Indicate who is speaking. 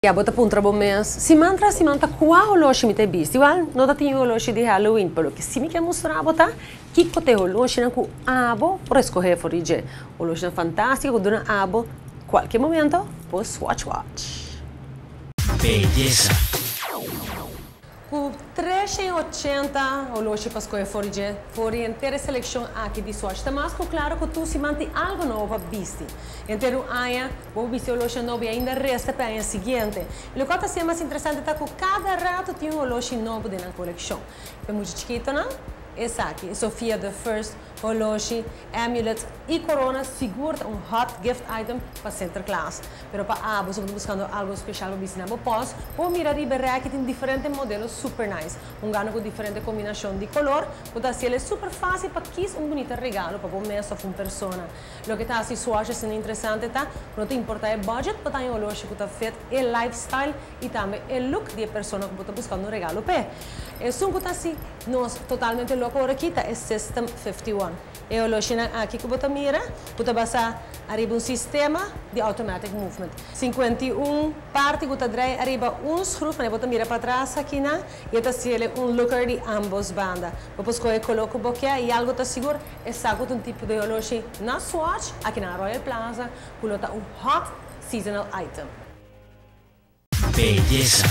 Speaker 1: Ya bo ta puntra bo mes, siman tras siman ta kua holoshi mi ta bisti? Wèl, no ta tin holoshi di Halloween, pero loke si mi ke mustra bo ta kiko ta e holoshinan ku abo por eskohé for di dje. Holoshinan fantástiko ku duna abo kualke momento por swatch watch.
Speaker 2: Beyesa.
Speaker 1: Ku 380 oloshi pa skohe for di dje, for di henter e selekshon aki di Swatch. Ta mas ku klaro ku tur siman tin algu nobo pa bisti. Henter un aña bo por bisti oloshi nobo i ainda resta pa e aña siguiente. I lokual ta siña mas interesante ta ku kada ratu tin un oloshi nobo den nan kolekshon. E mucha chikitonan, esaki, Sofia the First, Holoshi, amulet y corona sigur ta un hot gift item pa Sinterklaas. Pero pa abo, si bo ta buscando algo special pa bisti na bo pos, bo mira riba e rek y tin diferente modelo super nice. Un gano cu diferente combinacion di color cu ta haciel e super facil pa kies un bunita regalo pa bo mes of un persona. Loke ta haci Swatch asina interesante ta cu no ta importa e budget, bo ta haña holoshi cu ta fit e lifestyle y tambe e look di e persona cu bo ta buscando un regalo p'e. Esun cu ta haci nos totalmente loco ora aki ta e System 51. E holoshinan aki cu bo ta mira cu ta basa ariba un sistema di automatic movement. 51 parti cu ta draai ariba un schroef, manera bo ta mira patras akinan, y e ta haciele un looker di ambos banda. Bo por scoge color cu bo kier y algo ta sigur, esaki ta un tipo di holoshi na Swatch aki na Royal Plaza cu lo ta un hot seasonal item.
Speaker 2: Beyesa.